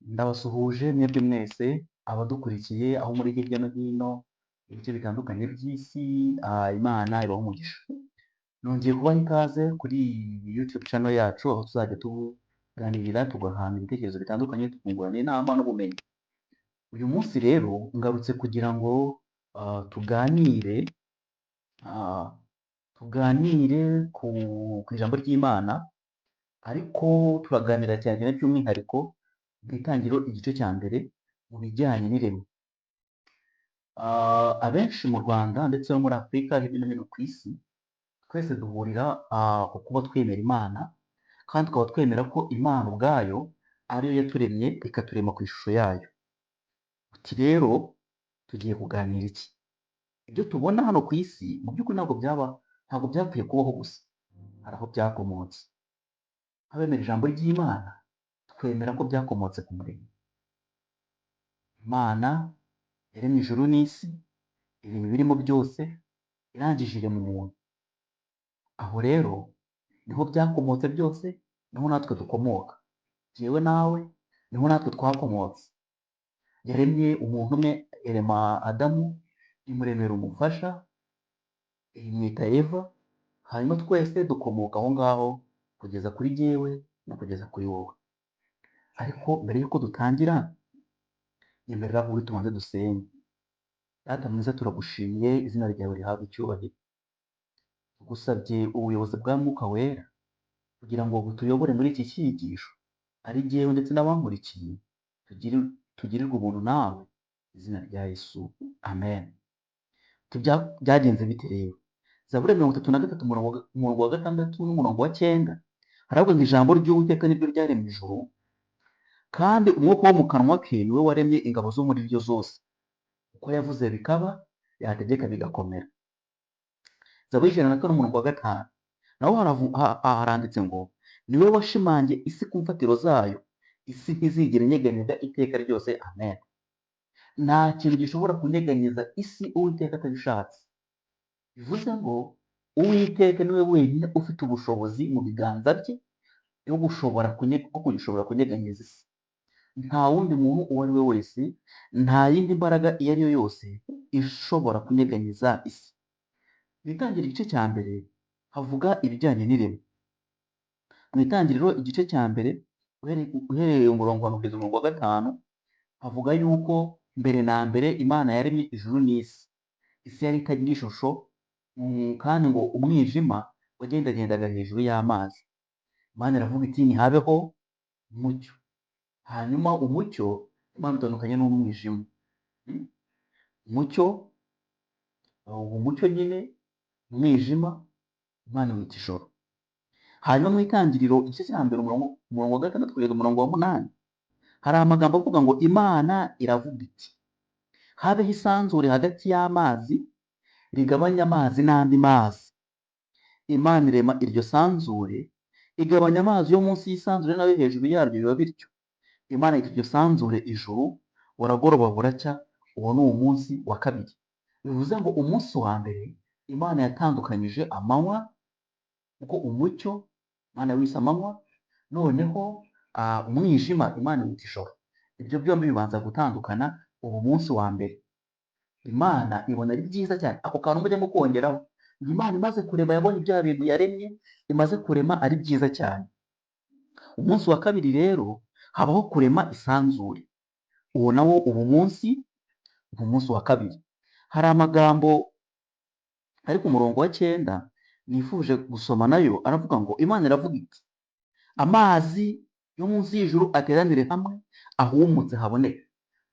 Ndabasuhuje mwebwe mwese abadukurikiye aho muri hirya no hino mu bice bitandukanye by'isi, Imana ibahe umugisha. Nongeye kubaha ikaze kuri iyi YouTube channel yacu, aho tuzajya tuganirira, tugahana ibitekerezo bitandukanye, tukungurana inama n'ubumenyi. Uyu munsi rero ngarutse kugira ngo tuganire ku ijambo ry'Imana, ariko turaganira cyane cyane by'umwihariko mu Itangiriro igice cya mbere mu bijyanye n'irema. Abenshi mu Rwanda ndetse no muri Afurika, hirya no hino ku isi, twese duhurira ku kuba twemera Imana, kandi tukaba twemera ko Imana ubwayo ariyo yaturemye, ikaturema ku ishusho yayo. Uti rero tugiye kuganira iki? Ibyo tubona hano ku isi mu by'ukuri ntabwo byapfuye kubaho gusa, hari aho byakomotse. Nk'abemera ijambo ry'Imana, twemera ko byakomotse ku Muremyi. Imana yaremye ijuru n'isi, irema ibirimo byose, irangije irema umuntu. Aho rero niho byakomotse byose, niho natwe dukomoka. Jyewe nawe niho natwe twakomotse. Yaremye umuntu umwe, irema Adamu, imuremera umufasha, imwita Eva, hanyuma twese dukomoka aho ngaho kugeza kuri jyewe no kugeza kuri wowe. Ariko mbere y'uko dutangira, nyemerera aho uri tubanze dusenge. Data mwiza, turagushimiye, izina ryawe rihabwe icyubahiro. Tugusabye ubuyobozi bwa Mwuka Wera kugira ngo butuyobore muri iki cyigisho, ari jyewe ndetse n'abankurikiye, tugirirwe ubuntu nawe, izina rya Yesu, amen. Byagenze bite rero? Zaburi 33, umurongo wa 6 n'umurongo wa 9, haravuga ngo ijambo ry'Uwiteka niryo ryaremye ijuru, kandi umwuka wo mu kanwa ke niwe waremye ingabo zo muri ryo zose. Uko yavuze bikaba, yategeka bigakomera. Zaburi 104, umurongo wa 5, naho haranditse ngo niwe washimangiye isi ku mfatiro zayo, isi ntizigera inyeganyega iteka ryose, amen. Nta kintu gishobora kunyeganyeza isi Uwiteka atabishatse. Bivuze ngo Uwiteka niwe wenyine ufite ubushobozi mu biganza bye bwo gushobora kunyeganyeza isi. Nta wundi muntu uwo ari we wese, nta yindi mbaraga iyo ari yo yose ishobora kunyeganyeza isi. Mu Itangiriro igice cya mbere havuga ibijyanye n'irema. Mu Itangiriro igice cya mbere, uhereye umurongo wa mbere kugeza umurongo wa 5, havuga yuko mbere na mbere Imana yaremye ijuru n'isi. Isi yari itagira ishusho, kandi ngo umwijima wagendagendaga hejuru y'amazi. Imana iravuga iti ntihabeho umucyo. Hanyuma umucyo Imana utandukanye n'umwijima. Umucyo, uwo mucyo nyine, umwijima, Imana iwita ijoro. Hanyuma mu Itangiriro igice cya mbere, umurongo wa 6 kugeza umurongo wa 8, hari amagambo avuga ngo Imana iravuga iti habeho isanzure hagati y'amazi rigabanya amazi n'andi mazi. Imana irema iryo sanzure, igabanya amazi yo munsi y'isanzure n'ayo hejuru yaryo, biba bityo. Imana yita iryo sanzure ijuru. Buragoroba buracya, uwo ni umunsi wa kabiri. Bivuze ngo umunsi wa mbere Imana yatandukanyije amanywa, kuko umucyo Imana wise amanywa, noneho umwijima Imana wita ijoro. Ibyo byombi bibanza gutandukana uwo munsi wa mbere. Imana ibona ari byiza cyane. Ako kantu mujye mukongeraho. Imana imaze kurema, yabonye bya bintu yaremye imaze kurema ari byiza cyane. Umunsi wa kabiri rero habaho kurema isanzure. Uwo nawo uba umunsi wa kabiri. Hari amagambo ari ku murongo wa 9 nifuje gusoma, nayo aravuga ngo Imana iravuga iti amazi yo munsi y'ijuru ateranire hamwe, ahumutse haboneke.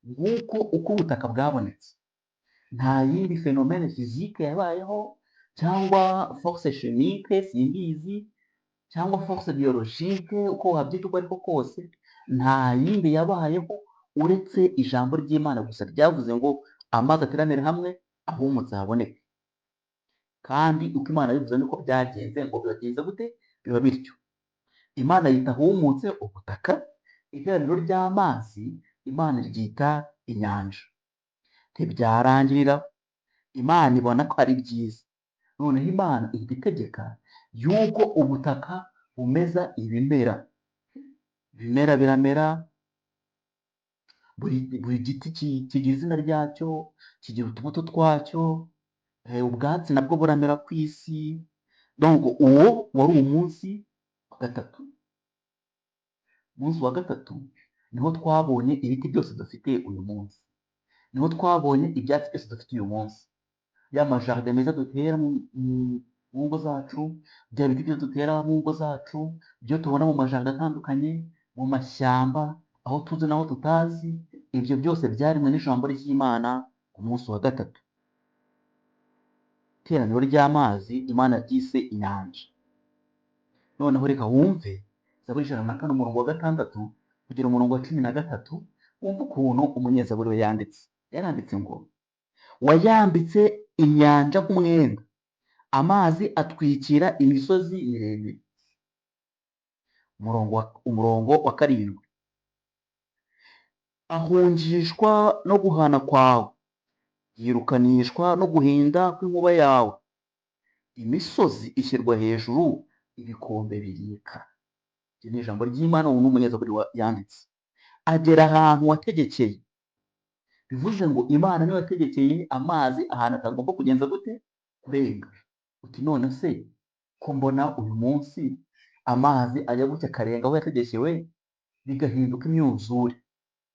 Nguko uko ubutaka bwabonetse. Nta yindi phénomène physique yabayeho, cyangwa force chimique simbizi, cyangwa force biologique, uko wabyita uko ariko kose, nta yindi yabayeho uretse ijambo ry'Imana gusa ryavuze ngo amazi ateranire hamwe, ahumutse haboneke. Kandi uko Imana yabivuze niko byagenze. Ngo bibagenze gute? Biba bityo. Imana yita ahumutse ubutaka, iteraniro ry'amazi Imana iryita inyanja. Ntibyarangirira, Imana ibona ko ari byiza. Noneho Imana ihita itegeka yuko ubutaka bumeza ibimera. Ibimera biramera. Buri giti kigira izina ryacyo, kigira utubuto twacyo, ubwatsi nabwo buramera ku isi. Donc uwo wari umunsi wa gatatu. Umunsi wa gatatu niho twabonye ibiti byose dufite uyu munsi, niho twabonye ibyatsi byose dufite uyu munsi, ya ma jardin meza dutera mu ngo zacu, bya biti byose dutera mu ngo zacu, ibyo tubona mu ma jardin atandukanye, mu mashyamba, aho tuzi n'aho tutazi, ibyo byose byaremwe n'ijambo ry'Imana ku munsi wa gatatu. Iteraniro ry'amazi Imana ryise inyanja. Noneho reka wumve Zaburi 104 umurongo wa 6 kugera umurongo wa 13, wumve ukuntu umunyezaburi we yanditse. Yaranditse ngo wayambitse inyanja nk'umwenda, amazi atwikira imisozi miremire. Umurongo wa 7, ahungishwa no guhana kwawe, yirukanishwa no guhinda kw'inkuba yawe. Imisozi ishyirwa hejuru, ibikombe birika. Iri ni ijambo ry'Imana, ubu ni umunyezaburi yanditse. Agera ahantu wategekeye, bivuze ngo Imana niyo yategekeye amazi ahantu atagomba kugenza gute? Kurenga. Uti none se ko mbona uyu munsi amazi ajya gutya akarenga aho yategekewe bigahinduka imyuzure?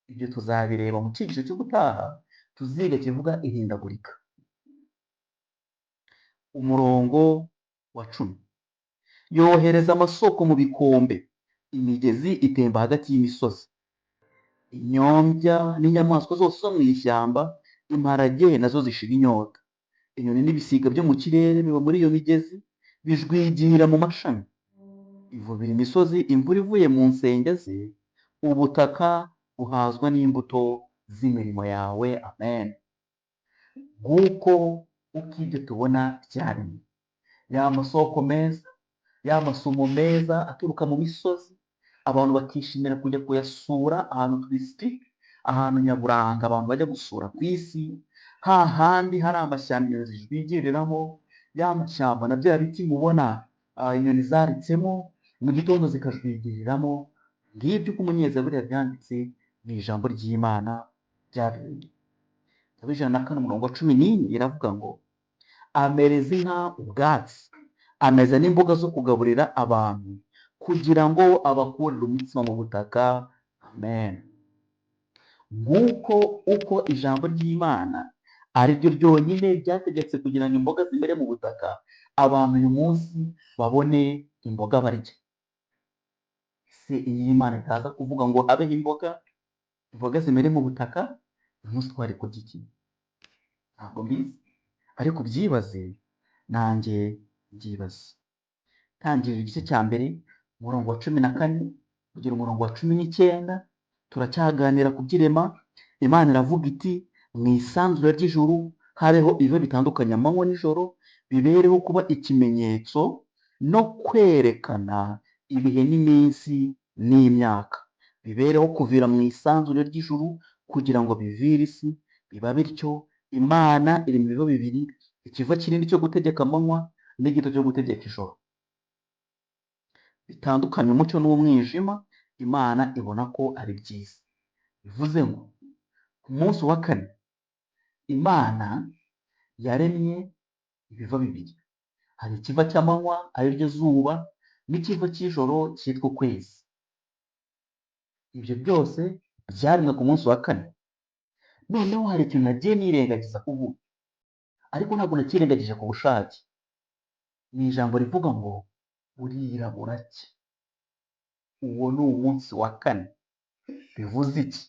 Ibyo tuzabireba mu cyigisho cy'ubutaha tuziga kivuga ihindagurika. Umurongo wa 10, yohereza amasoko mu bikombe, imigezi itemba hagati y'imisozi. Inyombya n'inyamaswa zose zo mu ishyamba, imparage nazo zishira inyota. Inyoni n'ibisiga byo mu kirere biba muri iyo migezi, bijwigira mu mashami. Ivubira imisozi imvura ivuye mu nsenge ze, ubutaka buhazwa n'imbuto z'imirimo yawe. Amen. Nguko uko ibyo tubona byaremwe. Ya masoko meza, ya masumo meza aturuka mu misozi, abantu bakishimira kujya kuyasura ahantu touristique, ahantu nyaburanga abantu bajya gusura ku isi, hahandi hari amashyamba inyoni zijwigiriramo, ya mashyamba na bya biti mubona inyoni zaritsemo, mu gitondo zikajwigiriramo. Ngibyo uko umunyezaburi yabyanditse mu ijambo ry'Imana ryabereye. Zaburi 104 umurongo wa 14 iravuga ngo amereza inka ubwatsi, ameza n'imboga zo kugaburira abantu, kugira ngo abakurire umutsima mu butaka. Amen. Nguko uko ijambo ry'Imana ari ryo ryonyine ryategetse kugira ngo imboga zimere mu butaka, abantu uyu munsi babone imboga barya. Ese iyi Imana itaza kuvuga ngo habeho imboga, imboga zimere mu butaka, uyu munsi twari kurya iki? Ntabwo mbizi, ariko ubyibaze nanjye mbyibaze. Tangirira igice cya mbere umurongo wa 14 kugera umurongo wa 19, turacyaganira ku by'irema. Imana iravuga iti mu isanzure ry'ijuru habeho ibihe bitandukanye, amanywa n'ijoro, bibereho kuba ikimenyetso no kwerekana ibihe n'iminsi n'imyaka, bibereho kuvira mu isanzure ry'ijuru kugira ngo bivire isi. Biba bityo. Imana iri mu bigo bibiri, ikiva kinini cyo gutegeka amanywa n'igito cyo gutegeka ijoro, bitandukanye umucyo n'umwijima. Imana ibona ko ari byiza. Bivuze ngo ku munsi wa kane Imana yaremye ibiva bibiri, hari ikiva cy'amanywa ari ryo zuba, n'ikiva cy'ijoro cyitwa ukwezi. Ibyo byose byaremwe ku munsi wa kane. Noneho hari ikintu nagiye nirengagiza kuvuga, ariko ntabwo nakirengagije ku bushake. Ni ijambo rivuga ngo burira buracya. Uwo ni umunsi wa kane. Bivuze iki?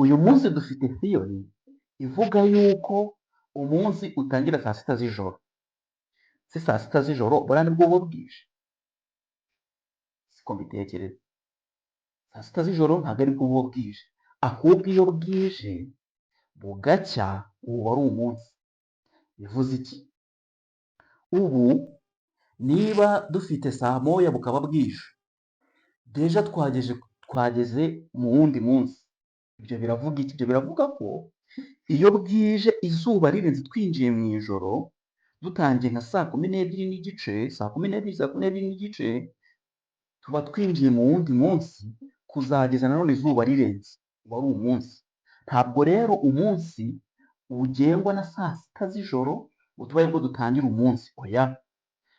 Uyu munsi dufite theory ivuga yuko umunsi utangira saa sita z'ijoro. Si saa sita z'ijoro buriya nibwo buba bwije? Siko mbitekereza. Saa sita z'ijoro ntabwo aribwo buba bwije, ahubwo iyo bwije bugacya uba ari umunsi. Bivuze iki? Ubu niba dufite saa moya bukaba bwije, déjà twageze mu wundi munsi. Ibyo biravuga iki? Ibyo biravuga ko iyo bwije izuba rirenze twinjiye mu ijoro, dutangiye nka saa kumi n'ebyiri n'igice, saa kumi n'ebyiri, saa kumi n'ebyiri n'igice, tuba twinjiye mu wundi munsi kuzageza nanone izuba rirenze. Wari umunsi. Ntabwo rero umunsi ugengwa na saa sita z'ijoro ngo tube aribwo dutangira umunsi, oya.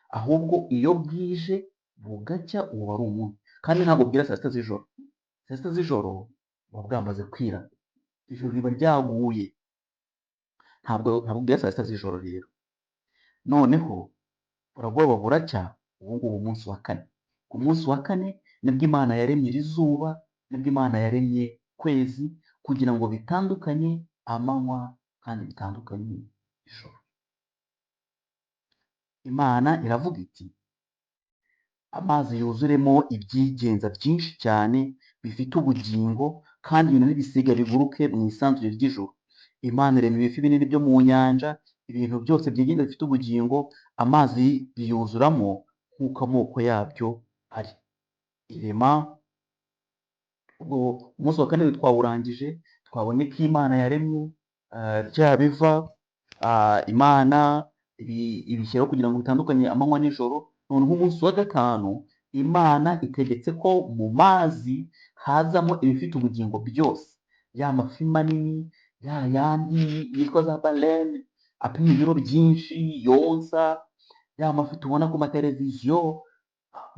Ahubwo iyo bwije bugacya, uwo wari umunsi. Kandi ntabwo bwira saa sita z'ijoro. Saa sita z'ijoro buba bwamaze kwira, ijoro riba ryaguye. Ntabwo bwira saa sita z'ijoro rero. Noneho buragoroba buracya, ubu ngubu umunsi wa kane. Ku munsi wa kane nibwo Imana yaremye iri zuba, nibwo Imana yaremye kwezi, kugira ngo bitandukanye amanywa kandi bitandukanye ijoro. Imana iravuga iti: "Amazi yuzuremo ibyigenza byinshi cyane bifite ubugingo, kandi ibintu n'ibisiga biguruke mu isanzure ry'ijuru." Imana irema ibifi binini byo mu nyanja, ibintu byose byigenza bifite ubugingo, amazi biyuzuramo nk'uko amoko yabyo ari. Irema ubwo umunsi wa kane twawurangije, twabonye ko Imana yaremye bya biva, Imana ibishyiraho kugira ngo bitandukanye amanywa n'ijoro. Noneho umunsi wa gatanu, Imana itegetse ko mu mazi hazamo ibifite ubugingo byose, ya mafi manini, ya yandi yitwa za baleine apima ibiro byinshi yonsa, ya mafi tubona ku mateleviziyo,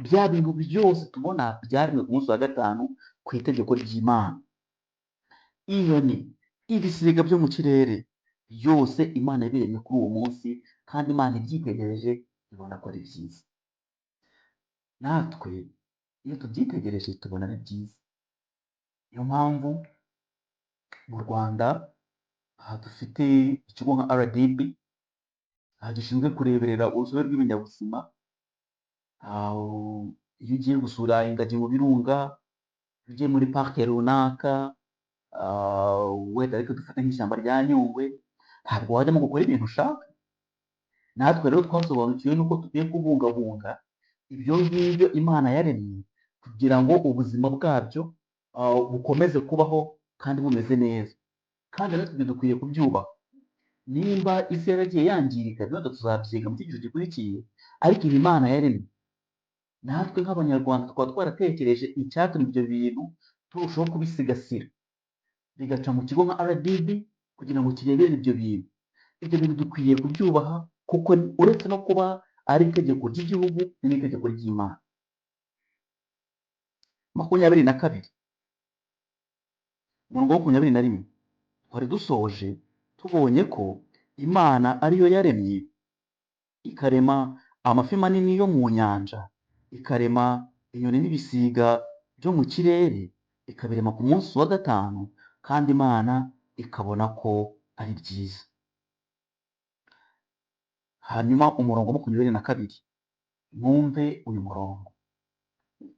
bya bintu byose tubona byaremwe ku munsi wa gatanu ku itegeko ry'Imana. Inyoni, ibisiga byo mu kirere, byose Imana yabiremye kuri uwo munsi, kandi Imana ibyitegereje ibona ko ari byiza. Natwe iyo tubyitegereje tubona ari byiza. Niyo mpamvu mu Rwanda aha dufite ikigo nka RDB, aha gishinzwe kureberera urusobe rw'ibinyabuzima. Iyo ugiye gusura ingagi mu birunga, iyo ugiye muri parike runaka, wenda ariko dufate nk'ishyamba rya Nyungwe, ntabwo wajyamo gukora ibintu ushaka. Natwe rero twasobanukiwe n'uko dukwiye kubungabunga ibyo ngibyo Imana yaremye, kugira ngo ubuzima bwabyo bukomeze kubaho kandi bumeze neza. Kandi natwe ibyo dukwiye kubyubaha. Nimba isi yaragiye yangirika, wenda tuzabyiga mu cyigisho gikurikiye, ariko ibi Imana yaremye, natwe nk'Abanyarwanda tukaba twaratekereje icyatuma ibyo bintu turushaho kubisigasira, bigaca mu kigo nka RDB kugira ngo kirebere ibyo bintu. Ibyo bintu dukwiye kubyubaha, kuko uretse no kuba ari itegeko ry'igihugu, ni n'itegeko ry'Imana. 22, umurongo wa 21, twari dusoje tubonye ko Imana ariyo yaremye, ikarema amafi manini yo mu nyanja, ikarema inyoni n'ibisiga byo mu kirere, ikabirema ku munsi wa gatanu, kandi Imana ikabona ko ari byiza. Hanyuma umurongo wa 22, mwumve uyu murongo: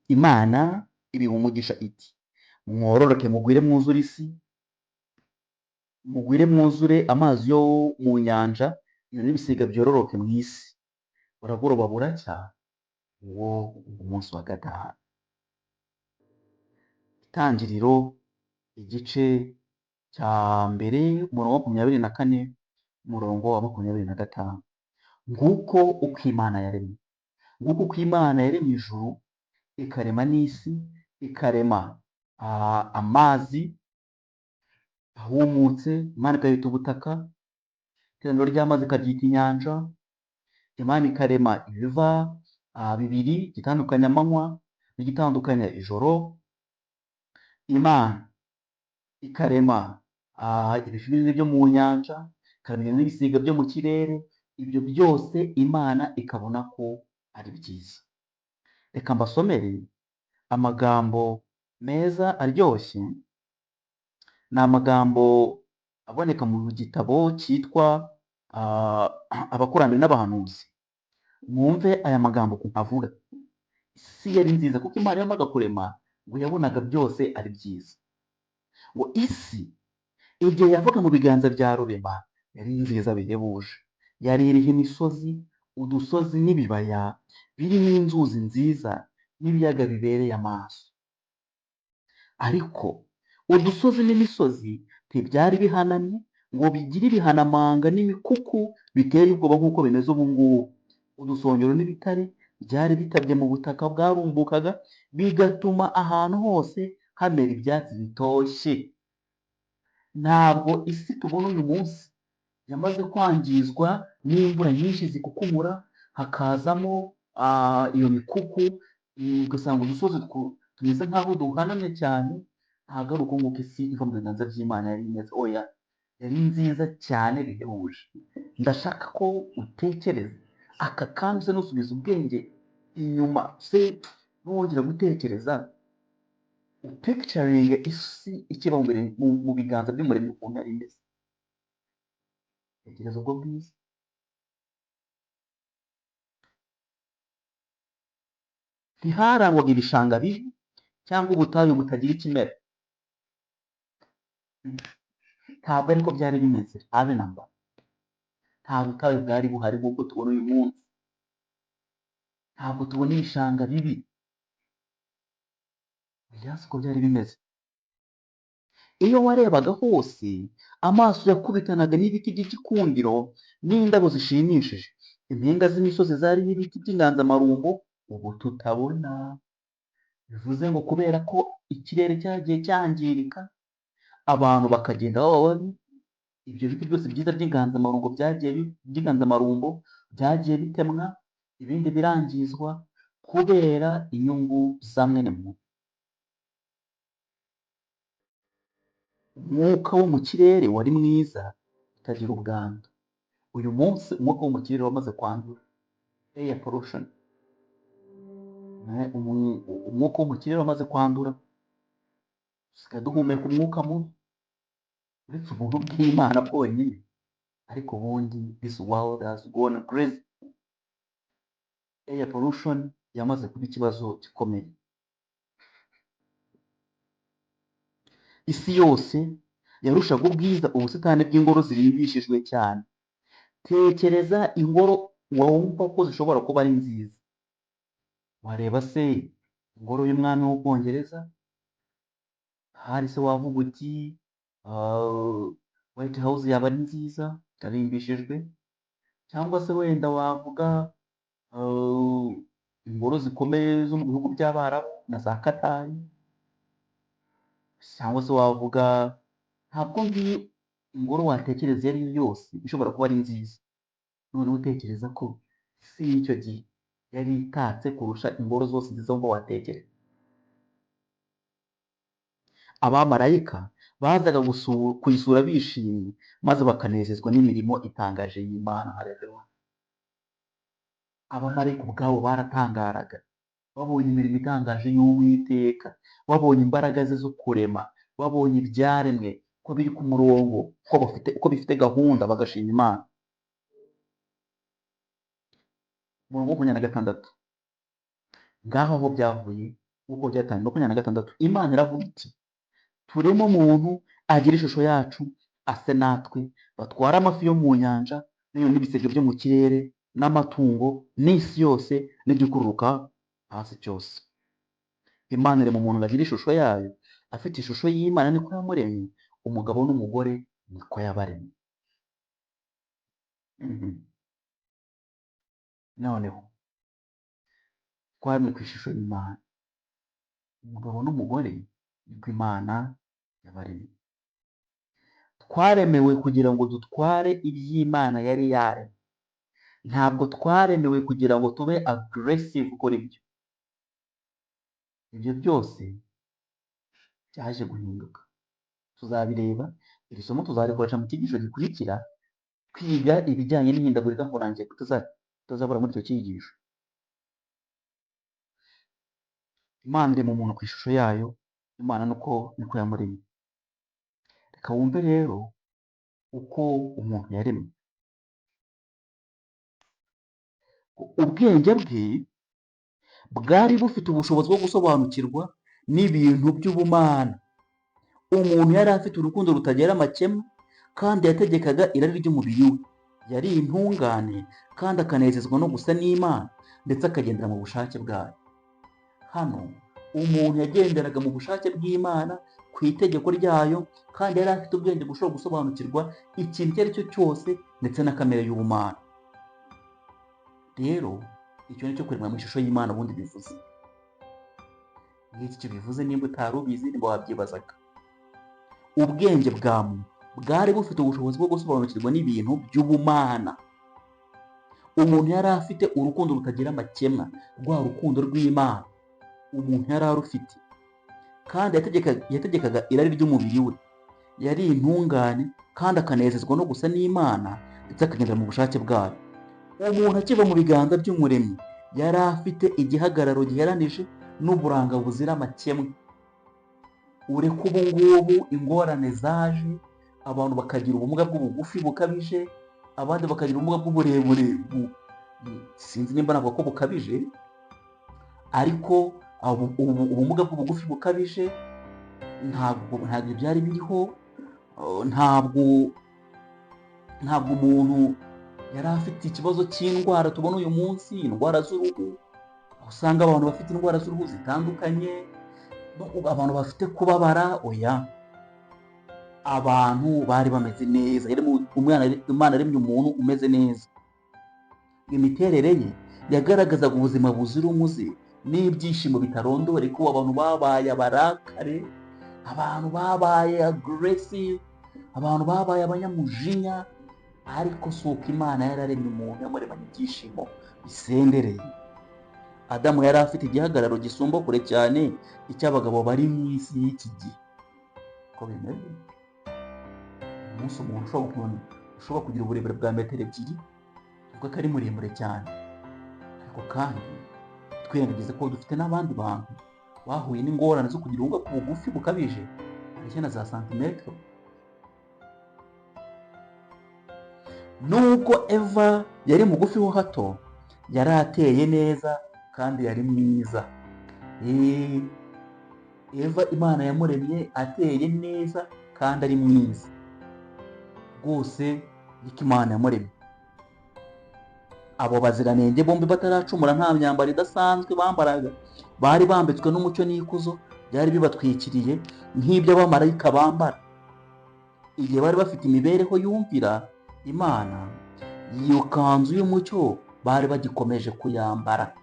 Imana ibiha umugisha iti: "Mwororoke mugwire mwuzure isi, mugwire mwuzure amazi yo mu nyanja, inyoni n'ibisiga byororoke mu isi." Buragoroba buracya, uwo umunsi wa gatanu. Itangiriro igice cya mbere, umurongo wa 24, umurongo wa 25. Nguko uko Imana yaremye, nguko uko Imana yaremye ijuru, ikarema n'isi, ikarema amazi ahumutse, Imana ikayita ubutaka, iteraniro ry'amazi ikaryita inyanja. Imana ikarema ibiva bibiri, igitandukanya amanywa n'igitandukanya ijoro. Imana ikarema ibifi binini byo mu nyanja, ikarema n'ibisiga byo mu kirere. Ibyo byose Imana ikabona ko ari byiza. Reka mbasomere amagambo meza aryoshye. Ni amagambo aboneka mu gitabo cyitwa Abakurambere n'Abahanuzi. Mwumve aya magambo ukuntu avuga. Isi yari nziza, kuko Imana yamaga kurema ngo yabonaga byose ari byiza. Ngo isi igihe yavaga mu biganza bya Rurema yari nziza bihebuje. Yari iriho imisozi, udusozi n'ibibaya birimo inzuzi nziza n'ibiyaga bibereye amaso. Ariko udusozi n'imisozi ntibyari bihanamye ngo bigire ibihanamanga n'imikuku biteye ubwoba nk'uko bimeze ubu ngubu. Udusongero n'ibitare byari bitabye mu butaka bwarumbukaga, bigatuma ahantu hose hamera ibyatsi bitoshye. Ntabwo isi tubona uyu munsi yamaze kwangizwa n'imvura nyinshi zikukumura, hakazamo iyo mikuku, ugasanga udusozi tumeze nk'aho duhanamye cyane. Ntabwo ari uko nguko isi iva mu biganza by'Imana yari imeze. Oya, yari nziza cyane bihebuje. Ndashaka ko utekereza aka kanya, usa n'usubiza ubwenge inyuma, se nongera gutekereza, upicturinge isi ikiba mu biganza by'Umuremyi ukuntu yari imeze. Tekereza ubwo bwiza. Ntiharangwaga ibishanga bibi cyangwa ubutayu butagira ikimera. Ntabwo ariko byari bimeze, habe na mba. Nta butayu bwari buhari nk'uko tubona uyu munsi. Ntabwo tubona ibishanga bibi. Oya, siko byari bimeze. Iyo warebaga hose, amaso yakubitanaga n'ibiti by'igikundiro n'indabo zishimishije. Impinga z'imisozi zariho ibiti by'inganzamarumbo ubu tutabona. Bivuze ngo kubera ko ikirere cyagiye cyangirika, abantu bakagenda baba babi, ibyo biti byose byiza by'inganzamarumbo byagiye bitemwa, ibindi birangizwa kubera inyungu za mwene muntu. Umwuka wo mu kirere wari mwiza utagira ubwandu. Uyu munsi umwuka wo mu kirere wamaze kwandura, air pollution. Umwuka wo mu kirere wamaze kwandura, dusigaye duhumeka umwuka mubi, uretse ubuntu bw'Imana bwonyine. Ariko ubundi this world has gone crazy. Air pollution yamaze kuba ikibazo gikomeye. Isi yose yarushaga ubwiza ubusitani bw'ingoro zirimbishijwe cyane. Tekereza ingoro wumva ko zishobora kuba ari nziza. Wareba se ingoro y'umwami w'Ubwongereza, hari se wavuga uti White House yaba ari nziza yarimbishijwe, cyangwa se wenda wavuga ingoro zikomeye zo mu bihugu by'Abarabu na za Katari, cyangwa se wavuga, ntabwo nzi ingoro watekereza iyo ari yo yose ishobora kuba ari nziza. Noneho utekereza ko isi y'icyo gihe yari itatse kurusha ingoro zose nziza wumva watekereza. Abamarayika bazaga kuyisura bishimye, maze bakanezezwa n'imirimo itangaje y'Imana. Haleluya. Abamarayika ubwabo baratangaraga babonye imirimo itangaje y'Uwiteka, babonye imbaraga ze zo kurema, babonye ibyaremwe ko biri ku murongo, ko bifite gahunda, bagashima Imana. Umurongo wa 26, ngaho aho byavuye nk'uko byatangiye. 26, Imana iravuga iti tureme umuntu agira ishusho yacu, ase natwe, batware amafi yo mu nyanja n'inyoni n'ibisiga byo mu kirere n'amatungo n'isi yose n'ibikururuka hasi cyose. Imana irema umuntu ngo agire ishusho yayo, afite ishusho y'Imana niko yamuremye, umugabo n'umugore niko yabaremye. Noneho twaremwe ku ishusho y'Imana, umugabo n'umugore niko Imana yabaremye. Twaremewe kugira ngo dutware iby'Imana yari yaremye. Ntabwo twaremewe kugira ngo tube aggressive gukora ibyo. Ibyo byose byaje guhinduka, tuzabireba. Iri somo tuzarikoresha mu cyigisho gikurikira, twiga ibijyanye n'ihindagurika nkorangingo tutazabura muri icyo cyigisho. Imana irema umuntu ku ishusho yayo, Imana niko yamuremye. Reka wumve rero uko umuntu yaremwe. Ubwenge bwe bwari bufite ubushobozi bwo gusobanukirwa n'ibintu by'ubumana. Umuntu yari afite urukundo rutagera amakemwa, kandi yategekaga irari ry'umubiri we. Yari intungane kandi akanezezwa no gusa n'Imana, ndetse akagendera mu bushake bwayo. Hano umuntu yagenderaga mu bushake bw'Imana ku itegeko ryayo, kandi yari afite ubwenge bushobora gusobanukirwa ikintu icyo ari cyo cyose, ndetse na kamere y'ubumana. Rero icyo ni cyo kuremwa mu ishusho y'Imana ubundi bivuze. Ngiki icyo bivuze, nimba utari ubizi, nimba wabyibazaga. Ubwenge bwa muntu bwari bufite ubushobozi bwo gusobanukirwa n'ibintu by'ubumana. Umuntu yari afite urukundo rutagira amakemwa, rwa rukundo rw'Imana umuntu yari arufite, kandi yategekaga irari ry'umubiri we. Yari intungane kandi akanezezwa no gusa n'Imana, ndetse akagendera mu bushake bwayo. Umuntu akiva mu biganza by'Umuremyi yari afite igihagararo giheranije n'uburanga buzira amakemwa. Ureke ubu ngubu ingorane zaje, abantu bakagira ubumuga bw'ubugufi bukabije, abandi bakagira ubumuga bw'uburebure, sinzi nimba navuga ko bukabije, ariko ubumuga bw'ubugufi bukabije ntabwo byari biriho. Ntabwo umuntu yari afite ikibazo cy'indwara tubona uyu munsi, indwara z'uruhu, aho usanga abantu bafite indwara z'uruhu zitandukanye, abantu bafite kubabara. Oya, abantu bari bameze neza. Imana yaremye umuntu umeze neza. Imiterere ye yagaragazaga ubuzima buzira umuze n'ibyishimo bitarondoreka. Ko abantu babaye abarakare, abantu babaye aggressive, abantu babaye abanyamujinya, ariko si uko Imana yararemye umuntu, yamuremanye ibyishimo bisendereye. Adamu yari afite igihagararo gisumba kure cyane icy'abagabo bari mu isi y'iki gihe. Uko bimeze umunsi, umuntu ushobora kugira uburebure bwa metero 2, tuvuga ko ari muremure cyane, ariko kandi twirengagize ko dufite n'abandi bantu bahuye n'ingorane zo kugira ubumuga bw'ubugufi bukabije, bareshya na za santimetero. Nubwo Eva yari mugufi ho hato, yari ateye neza kandi yari mwiza. Eva Imana yamuremye ateye neza kandi ari mwiza rwose, niko Imana yamuremye. Abo baziranenge bombi bataracumura, nta myambaro idasanzwe bambaraga, bari bambitswe n'umucyo n'ikuzo byari bibatwikiriye nk'ibyo abamarayika bambara. Igihe bari bafite imibereho yumvira Imana, iyo kanzu y'umucyo bari bagikomeje kuyambara.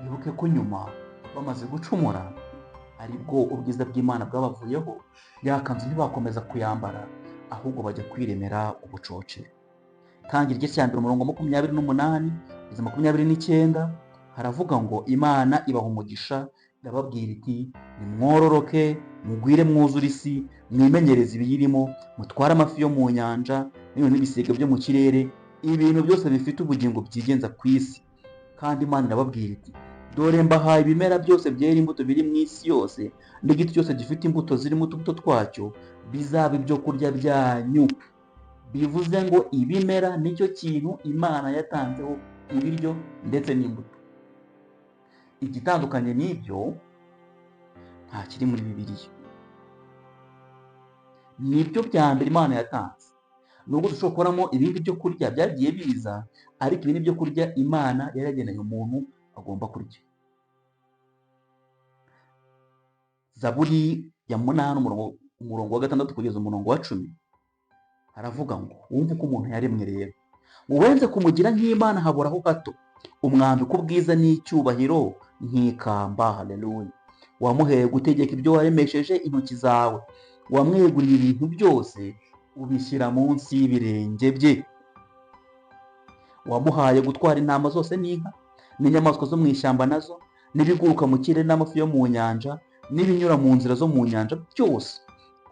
Wibuke ko nyuma bamaze gucumura aribwo ubwiza bw'Imana bwabavuyeho, ya kanzu ntibakomeza kuyambara, ahubwo bajya kwiremera ubucocero. Tangira igice cya 1 umurongo 28 kugeza 29, haravuga ngo Imana ibaha umugisha, irababwira iti: nimwororoke, mugwire, mwuzure isi, mwimenyereze ibiyirimo, mutware amafi yo mu nyanja n'inyoni n'ibisiga byo mu kirere, ibintu byose bifite ubugingo byigenza ku isi. Kandi Imana irababwira iti: dore mbahaye ibimera byose byera imbuto biri mu isi yose, n'igiti cyose gifite imbuto zirimo utubuto twacyo, bizaba ibyo kurya byanyu. Bivuze ngo ibimera nicyo kintu Imana yatanzeho ibiryo ndetse n'imbuto. Igitandukanye n'ibyo nta kiri muri Bibiliya. Nibyo bya mbere Imana yatanze. Nubwo dushobora kubonamo ibindi byo kurya byagiye biza, ariko ibi ni byo kurya Imana yari yageneye umuntu agomba kurya. Zaburi ya 8 umurongo wa 6 kugeza umurongo wa 10 haravuga ngo wumve uko umuntu yaremwe rero, ngo wenze kumugira nk'Imana haburaho hato, umwambika ubwiza n'icyubahiro nk'ikamba. Haleluya. Wamuheye gutegeka ibyo waremesheje intoki zawe, wamweguriye ibintu byose ubishyira munsi y'ibirenge bye. Wamuhaye gutwara intama zose n'inka n'inyamaswa zo mu ishyamba nazo, n'ibiguruka mu kirere n'amafi yo mu nyanja, n'ibinyura mu nzira zo mu nyanja byose.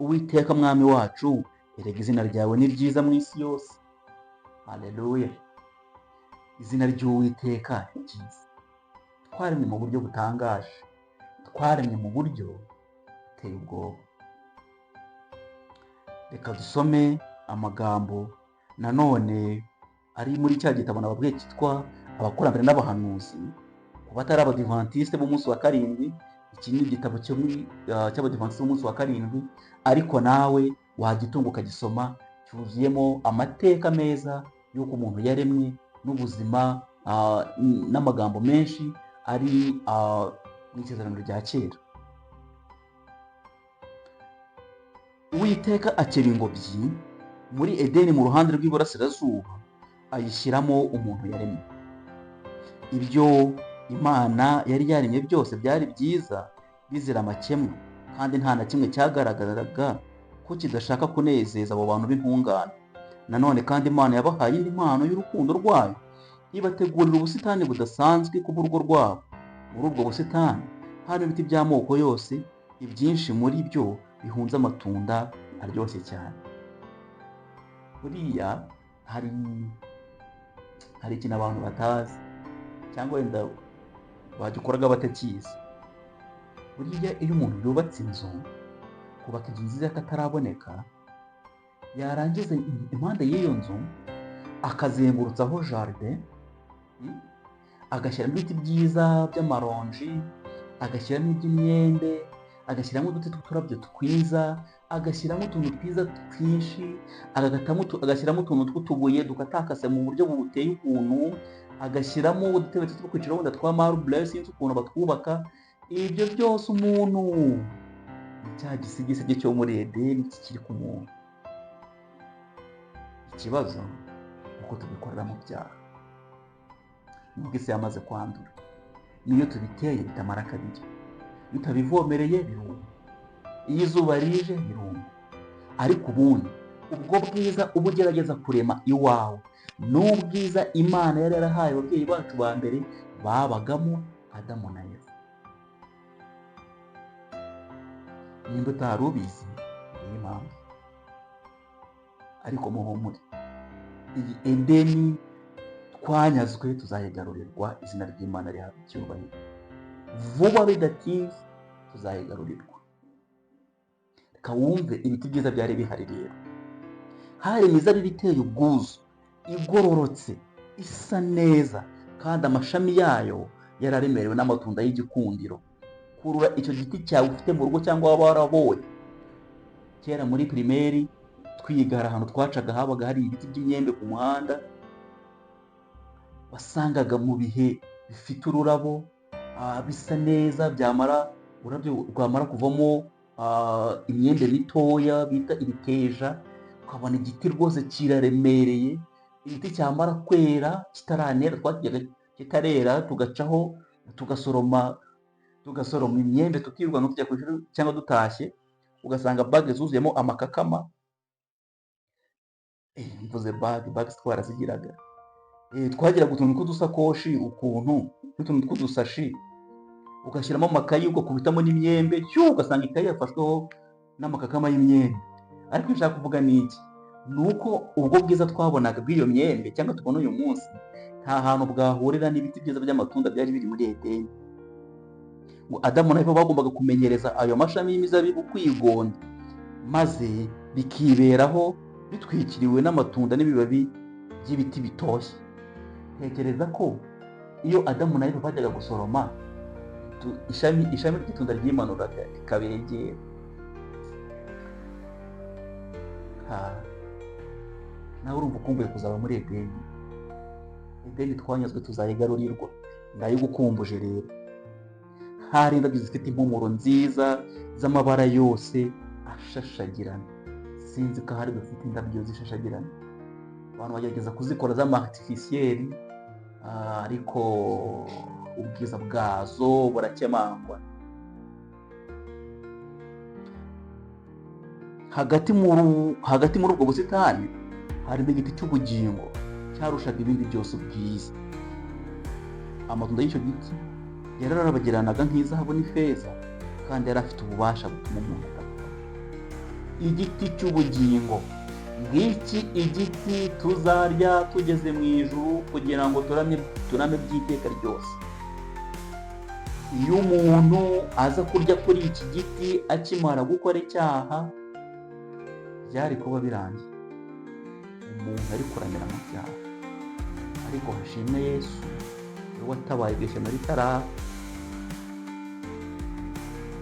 Uwiteka mwami wacu, erega izina ryawe ni ryiza mu isi yose. Haleluya. Izina ry'Uwiteka ni ryiza. Twaremwe mu buryo butangaje, twaremwe mu buryo buteye ubwoba. Reka dusome amagambo nanone ari muri cya gitabo nababwiye cyitwa Abakurambere n'Abahanuzi. Ku batari Abadivantisite b'umunsi wa 7, iki ni igitabo cy'Abadivantisite b'umunsi wa 7, ariko nawe wagitunga ukagisoma, cyuzuyemo amateka meza y'uko umuntu yaremwe n'ubuzima, n'amagambo menshi ari mu Isezerano rya Kera. Uwiteka akeba ingobyi muri Edeni mu ruhande rw'iburasirazuba, ayishyiramo umuntu yaremye. Ibyo Imana yari yaremye byose byari byiza bizira amakemwa, Kandi nta na kimwe cyagaragaraga ko kidashaka kunezeza abo bantu b'intungane. Nanone kandi Imana yabahaye indi mpano y'urukundo rwayo, ibategurira ubusitani budasanzwe ku bw'urugo rwabo. Muri ubwo busitani harimo ibiti by'amoko yose, ibyinshi muri byo bihunze amatunda aryoshye cyane. Buriya hari ikintu abantu batazi, cyangwa wenda bagikoraga batakizi. Buriya iyo umuntu yubatse inzu, kubaka inzu nziza y'akataraboneka, yarangiza impande y'iyo nzu akazengurutsaho jardin, agashyiramo ibiti byiza by'amaronji, agashyiramo iby'imyembe, agashyiramo uduti tw'uturabyo twiza, agashyiramo utuntu twiza twinshi, agashyiramo utuntu tw'utubuye dukatakase mu buryo buteye ukuntu, agashyiramo udutebe two kwicaraho wenda twa marble, sinzi ukuntu batwubaka. Ibyo byose umuntu ni cya gisigisigi cyo muri Edeni kikiri ku muntu. Ikibazo ni uko tubikorera mu byaha, nubwo isi yamaze kwandura. N'iyo tubiteye bitamara kabiri, iyo utabivomereye biruma, iyo izuba rije biruma. Ariko ubundi ubwo bwiza uba ugerageza kurema iwawe ni ubwiza Imana yari yarahaye ababyeyi bacu ba mbere babagamo, Adamu na Eva. Nimba utari ubizi, niyo mpamvu. Ariko muhumure, iyi Edeni twanyazwe tuzayigarurirwa, izina ry'Imana rihabwa icyubahiro. Vuba bidatinze tuzayigarurirwa. Reka wumve ibiti byiza byari bihari rero. Hari imizabibu iteye ubwuzu, igororotse, isa neza, kandi amashami yayo yararemerewe n'amatunda y'igikundiro. Kurura icyo giti cyawe ufite mu rugo cyangwa waba warabonye. Kera muri primaire twiga, hari ahantu twacaga habaga hari ibiti by'imyembe ku muhanda, wasangaga mu bihe bifite ururabo, bisa neza, byamara ururabyo rwamara kuvamo imyembe mitoya bita ibiteja, ukabona igiti rwose kiraremereye. Igiti cyamara kwera kitaranera, twakijyaga kitarera tugacaho tugasoroma imyembe, tukirukanka tujya ku ishuri cyangwa dutashye, ugasanga bag zuzuyemo amakakama. Mvuze bag, bag twarazigiraga. Twagiraga utuntu tw'udusakoshi ukuntu n'utuntu tw'udusashi, ugashyiramo amakayi ugakubitamo n'imyembe, cyu ugasanga ikayi yafashweho n'amakakama y'imyembe. Ariko icyo nshaka kuvuga ni iki? Ni uko ubwo bwiza twabonaga bw'iyo myembe cyangwa tubona uyu munsi, nta hantu bwahurira n'ibiti byiza by'amatunda byari biri muri Edeni. Ngo Adamu na Eva bagombaga kumenyereza ayo mashami y'imizabibu kwigonda, maze bikiberaho bitwikiriwe n'amatunda n'ibibabi by'ibiti bitoshye. Tekereza ko iyo Adamu na Eva bajyaga gusoroma, ishami ry'itunda ryimanuraga rikabegera. Nawe urumva ukumbuye kuzaba muri Edeni. Edeni twanyazwe tuzayigarurirwa, ndayigukumbuje rero. Hari indabyo zifite impumuro nziza z'amabara yose ashashagirana. Sinzi ko ahari dufite indabyo zishashagirana. Abantu bagerageza kuzikora z'ama artificiel, ariko ubwiza bwazo burakemangwa. Hagati muri ubwo busitani harimo igiti cy'ubugingo cyarushaga ibindi byose ubwiza. Amatunda y'icyo giti yararabagiranaga nk'izahabu n'ifeza, kandi yari afite ububasha butuma umuntu adapfa. Igiti cy'ubugingo ngiki, igiti tuzarya tugeze mu ijuru kugira ngo turame by'iteka ryose. Iyo umuntu aza kurya kuri iki giti akimara gukora icyaha, byari kuba birangiye, umuntu ari kuramira mu byaha. Ariko hashimwe Yesu, we watabaye iryo shyano ritaraba.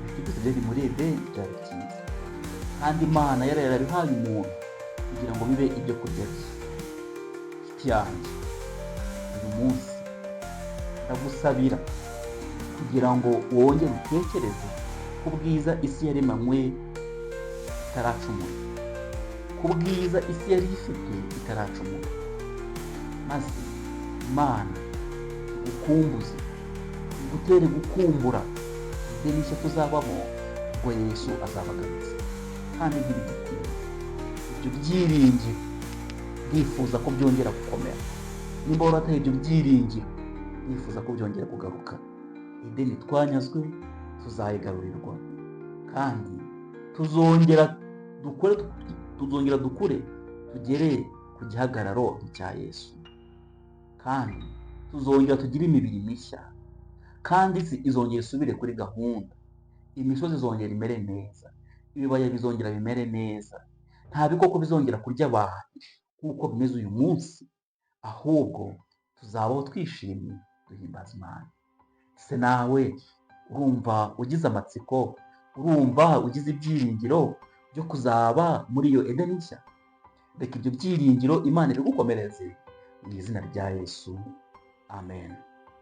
Ibiti byose byari muri Edeni byari byiza, kandi Imana yari yarabihaye umuntu kugira ngo bibe ibyo kurya bye. Nshuti yanjye, uyu munsi ndagusabira kugira ngo wongere utekereze ku bwiza isi yaremanywe itaracumura, ku bwiza isi yari ifite itaracumura, maze Imana igukumbuze, igutere gukumbura Edeni nshya tuzabamo, ubwo Ubwo Yesu azaba agarutse kandi ntibigikwiye. Ibyo byiringiro ndifuza ko byongera gukomera. Nimba warataye ibyo byiringiro, ndifuza ko byongera kugaruka. Edeni twanyazwe tuzayigarurirwa, kandi tuzongera dukore, tuzongera dukure tugere ku gihagararo cya Yesu, kandi tuzongera tugire imibiri mishya, kandi isi izongera isubire kuri gahunda, imisozi izongera imere neza, ibibaya bizongera bimere neza, nta bikoko bizongera kurya abantu nk'uko bimeze uyu munsi, ahubwo tuzabaho twishimye duhimbaza Imana. Se nawe urumva ugize amatsiko, urumva ugize ibyiringiro byo kuzaba muri iyo Edeni nshya? Reka ibyo byiringiro Imana ibigukomereze mu izina rya Yesu, amen.